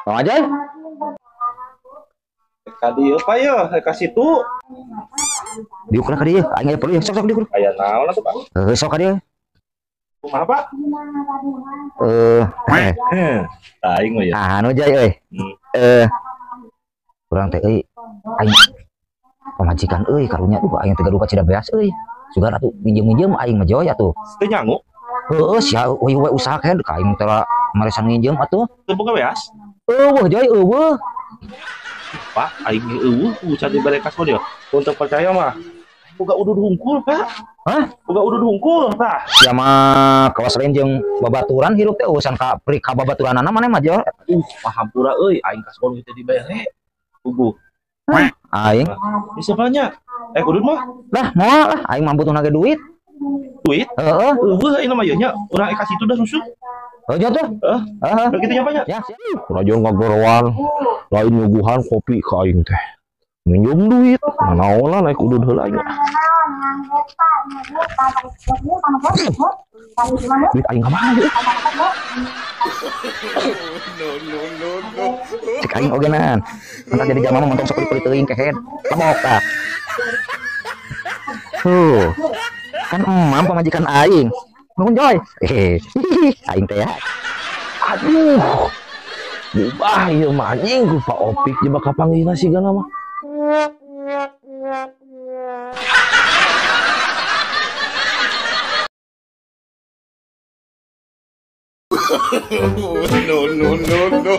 Bang Ajay? Ka dieu Pak yeuh, ka situ. Diuk lah ka dieu, aing aya perlu ya, sok sok diuk. Aya naon atuh Pak? Heuh, sok ka dieu. Kumaha Pak? Aing mah ya. Ah, anu Jay euy. Urang teh euy, aing pamajikan euy karunya duh aing teh gaduh ka Cidabeas euy. Sugan atuh minjem-minjem aing mah Joy atuh. Teu nyangu? Heueuh sia euy we usaha keun ka aing teh maresan nginjem atuh. Teu boga beas? Eueuh Joy eueuh. Pak, aing eueuh can dibere kasbon ya. Untuk percaya mah boga udud hungkul, Pak. Hah? Boga udud hungkul tah. Sia mah kawas lain jeung babaturan hirup teh urusan ka pri ka babaturanana maneh mah Joy. Pahampura euy aing kasbon teh dibere. Puguh. Aing bisa banyak. Udud mah? Lah, moal lah aing mah butuh nage duit. Duit? Heeh. Eueuh aing mah ieu nya urang ka situ dah susu. Heuh jatuh. Heeh. Heeh. Kitu nya banyak. Ya. Raja ngagorowan lain nyuguhan kopi ka aing teh. Minjem duit, naon lah naik udud heula aing. Duit aing ka mana ieu? Cek aing ogenan. Entar jadi jalma mah montong sok kulit teuing kehed. Lemok tah. Tuh. Kan emam pamajikan aing. Nuhun Joy. Aing teh ya. Aduh. Mubah ieu mah anjing ku Pak Opik jeung bakal panggilna sigana mah. No, no, no, no.